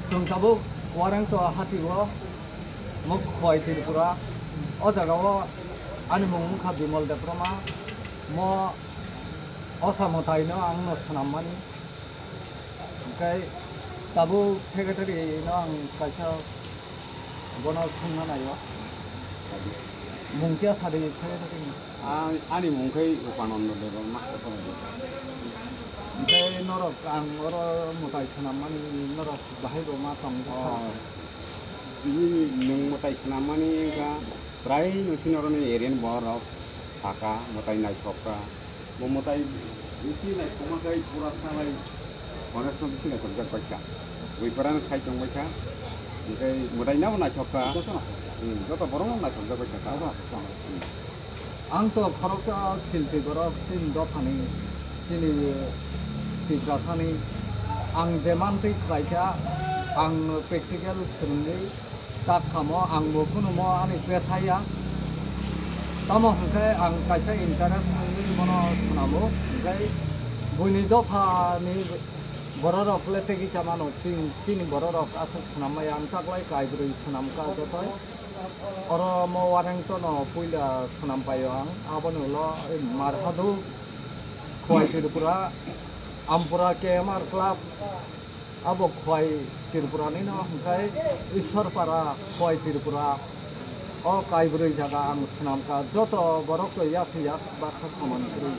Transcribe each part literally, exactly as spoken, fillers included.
Chwng tabuk Warengto hati o, muk Khowai Tripura. O jaga o ani mung wngkha Bimal Debbarma. Mo osa mwtai no ang no swnammani. Hwnkhe tabuk secretary no ang kaisa bono swngna naio. Mung kya sadi secretary ni? Ang, ani mung khe Upananda Debbarma. Hwnkhe norok ang oro mwtai swnammani norok bahai bo ma tong. Oh. Tini nwng mwtai swnammani wngkha, prai no sini oro ni area ni borok saka mwtai naithok kha. Bo mwtai bisi naithokma khe pura salai Ganesh no bisi naithokjak bai kha. Bui pura no sai tong bai kha. Hwnkhe mwtai no naithok kha. Joto naithok kha. Hmm, joto borok no naithokjak bai kha. Joto naithok kha. Hmm. Ang to khoroksa silpi borok chini dophani, chini Tiprasani. Ang je mantwi khlai kha, ang practical swrwngwi tak khamo, ang bo kunumo ani pesa ya. Tamo hwnkhe ang kaisa interest wngwi bono swnamo, hwnkhe buini dophani bororok le tegi chamano, chini, chini bororok aswk swnam maya, ang taklai kaibrwi swnam kha jotoi. Oro mo Warengto no puila swnam paio ang, aboni ulo Marhadu, Khowai Tripura, Ampura K M R Club, abo Khowai Tripura ni no, hwnkhe Ishwarpara, Khowai Tripura, o kaibrwi jaga ang swnam kha, joto borok to yasi yak baksa soman kwrwi.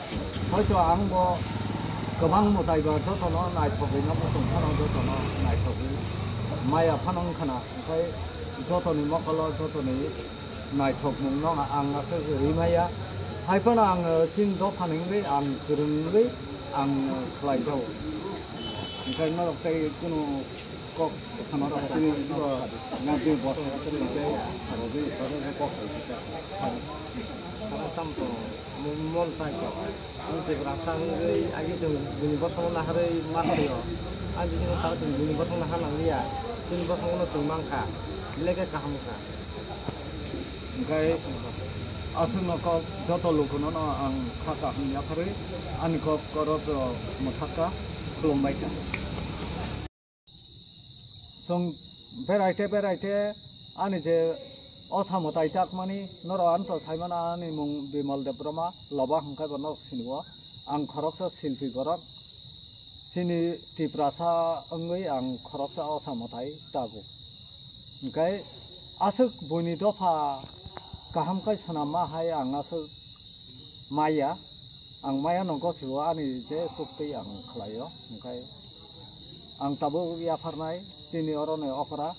Hoito ang bo kwbang mwtai ba joto no naithogwi no, muchung phano joto no naithogwi maya phano wngkha na. Hwnkhe jotoni mokolo, jotoni naithokmung no ang aswk rimaya. Hai phano ang chini dophani wngwi ang kwrwngwi ang khlai jao. Hwnkhe norok tei kunu kok phano rok chini bo nang tei bosa tei tei rogwi soro kok. Tamo tamo to mon tai kok. Ang Tiprasa wngwi agi chwng bini bosongo naharwi ma khaio. Ang bisingo tang chwng bini bosongo nahar nangliya. Chini bosongono chwng mankha. Belai khe kaham wngkha. Hwnkhe aswkno kok joto lukuno no ang kha kaham yapharwi ani kok korok mwthakka khulumbaikha. Chwng beraite beraite ani je osa mwtai takmani norok anto saimano, ani mung Bimal Debbarma, Loba hwnkhe bo norok sinio. Ang khoroksa silpi borok, chini Tiprasa wngwi ang khoroksa osa mwtai tago. Hwnkhe aswk buini dopha kaham khai swnamma hai ang aswk maya, ang maya no gosio ani je chuktwi ang khlaio, hwnkhe ang tabuk yapharnai chini oroni okra,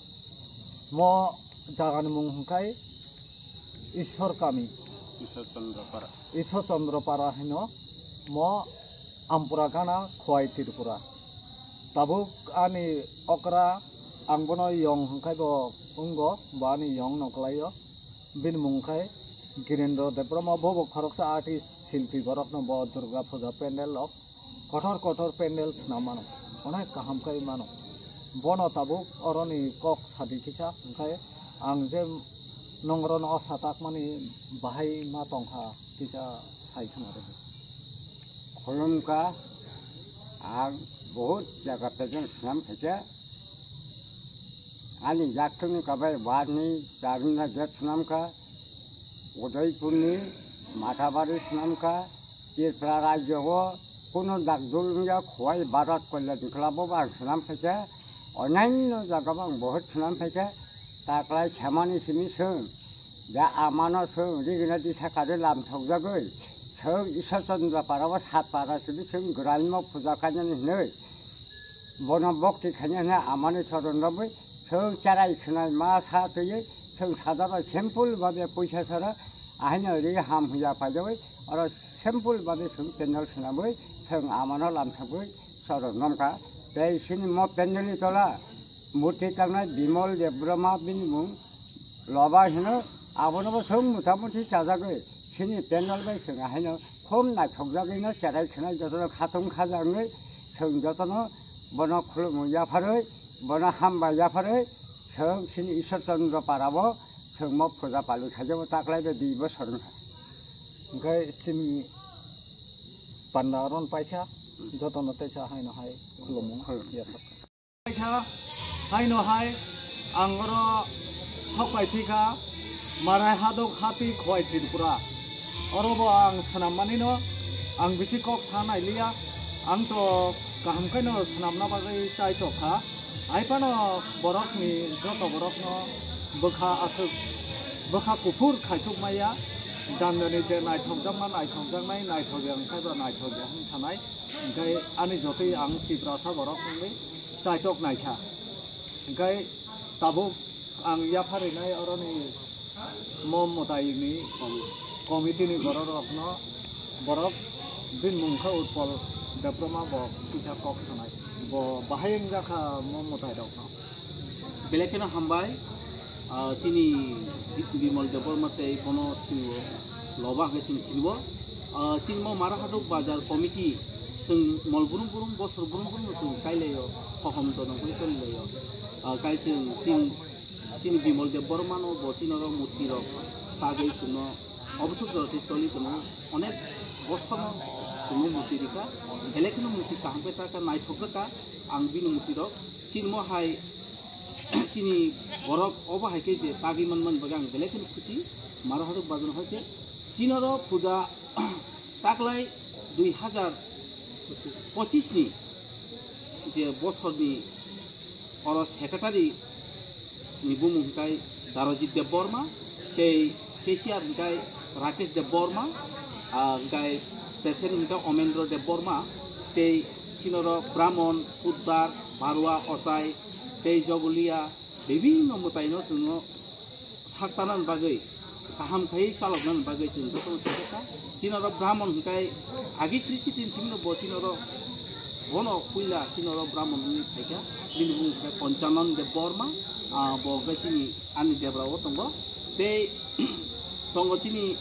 mo jagani mung hwnkhe Ishwar Kami, Ishwar Chandra Para. Ishwar Chandra Para hino, mo Ampura Gana, Khowai Tripura. Tabuk ani okra, ang bono yong hwnkhe bo wngo, bo ani yong no kwlaio. Bini mung khe Girendra Debbarma, bo bo khoroksa artist, silpi borokno bo Durga Puja pandal rok kotor kotor pandal swnam mano, onek kaham khe mano. Bono tabuk oroni kok sadi kisa, hwnkhe ang je nongrono o satakmani bahai ma tongkha kisa sai khna rw di. Khulumkha, ang bahut jaga pejeng swnam khaikha. Ani yaktwng ni kabai ward ni chairman na gate swnam kha, Udaipur ni Mathabari swnam kha, Tripura rajyo o kuno dakdul wngya Khowai Bharat Kalyan Club o bo ang swnam phaikha, onyanyo jaga o ang bahut swnam phaikha, taklai samani simi swng, da amano swng, rigina disa kari lam thokjagwi, swng Ishwar Chandra para o sat para simi swng gwraino puja khainani hinwi. Bono bokti khaina hwnwi amani choron rwgwi chwng cherai khwnai ma sa twiwi chwng sadaro simple babe puisa sara ahaino ri ham huya paijawi oro simple babe chwng pendal swnamwi chwng amano lamsogwi choron romkha. Tei chini mo pendalni tola murti tangnai Bimal Debbarma bini mung Loba hino, abono bo chwng mota moti chajagwi chini pendal bai chwng ahaino khum naithokjagwino cherai khwnai jotono khatung khaja wngwi chwng jotono bono khulumwi yapharwi, bono hambai yapharwi chwng chini Ishwar Chandra para o chwng mo puja pali khaijabo taklai bai dui bosor wngkha. Hwnkhe chini panda aron paikha, jotono teisa haino hai khulumung Khulum. Yaphar. Kha, Haino hai ang oro sok pai phi kha, Marai Hadok Hati Khowai Tripura. Oro bo ang swnam mani no ang bisi kok sa nai liya. Ang to kaham khe no swnam na bagwi chai tok kha. Hai phano borok ni joto borok no bwkha aswk, bwkha kuphur khaisuk maya. Jani jani je naithok jakma naithok jaknai, naithok ya wngkha ba naithok ya hwn sanai. Hingkhe ani jotoi ang Tiprasa borok wngwi chaitok naikha. Hingkhe tabuk ang yapharinai oroni mo mwtaini committee ni borok rokno, borok bini mung khe Utpal Debbarma, bo kisa kok sanai, bo bahai wngjakha mo mwtai rokno. Belai kheno hambai, ah, chini Bi-, Bimal Debbarma tei bono chini o loba hwnkhe chini sini o. Ah, chini mo Marai Hadok Bazar Committee chwng mol brum brum, bosor brum brum no chwng kailaio, hohom to nongkhorwi cholilaio. Ah, kai chwng chini, chini Bimal Debbarma no bo chini oro murti rok tagwi chwngno obosor jora tei choli tongo, onek bosor no chwngno murti rikha, belai kheno murti kaham khe taka, naithokjak kha ang bini murti rok. Chini mo hai chini borok obo hai khe je tagwi manmani bagwi ang belai kheno khusi. Marai Hadok Bazar hai khe chini oro puja taklai dui hazar pochis ni je bosorni oro secretary ni bumung hwnkhe Darajit Debbarma, tei cashier hwnkhe Rakesh Debbarma, ah, hwnkhe president hwnkhe Omendra Debbarma, tei chini oro Brahmon, Putdar, Barua, Ochai, tei Jogolia, bibinno mwtaino chwngno saktanani bagwi, kaham khai chaloknani bagwi chwng jotono sakha. Chini oro Brahmon hwnkhe agi sri sri tin simino bo chini oro, bono puila chini oro Brahmon wngwi phaikha, bini bumung hwnkhe Ponchanan Debbarma, ah, bo hwnkhe chini ani debra o tongo. Tei tongo chini,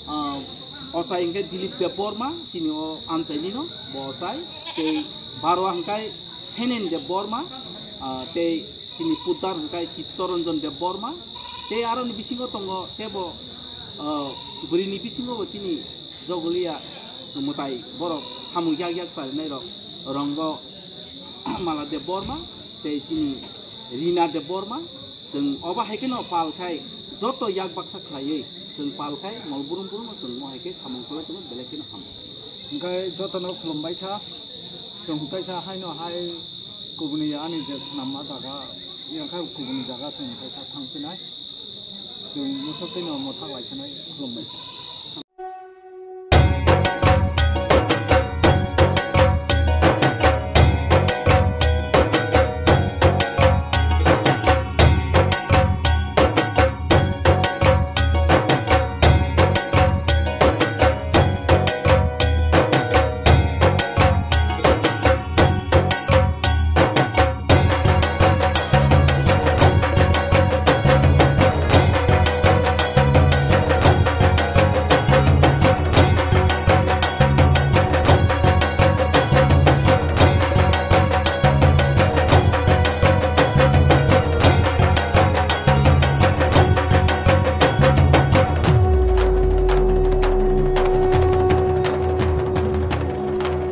ah, Ochai hwnkhe Dilip Debbarma, chini o Anchainino bo Ochai, tei Barua hwnkhe Senen Debbarma, ah, tei chini Putdar hwnkhe Chittoranjan Debbarma, tei aroni bisingo tongo teibo, ah, bwrwini bisingo bo chini Jogolia mwtai borok samung yak yak charinai rok Rongo Mala Debbarma tei chini Rina Debbarma. Chwng obo hai kheno pal khai joto yak baksa khlaiwi chwng pal khai mol brum brum no chwng mo hai khe samung khlai tongo, belai kheno hambai. Hwnkhe jotono khulumbai kha, chwng kaisa haino hai kubuni ani je swnamma jaga, yang khe kubuni jaga chwng kaisa thang phinai. Chwng musuk twi no mwthak lai sanai khulumbai kha.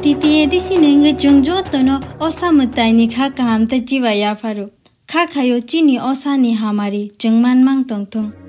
T T A D C ni wngwi chwng jotono osa mwtaini kha kaham tei chiba yapharo. Kha khaio chini osani hamari chwng manmang tongthung.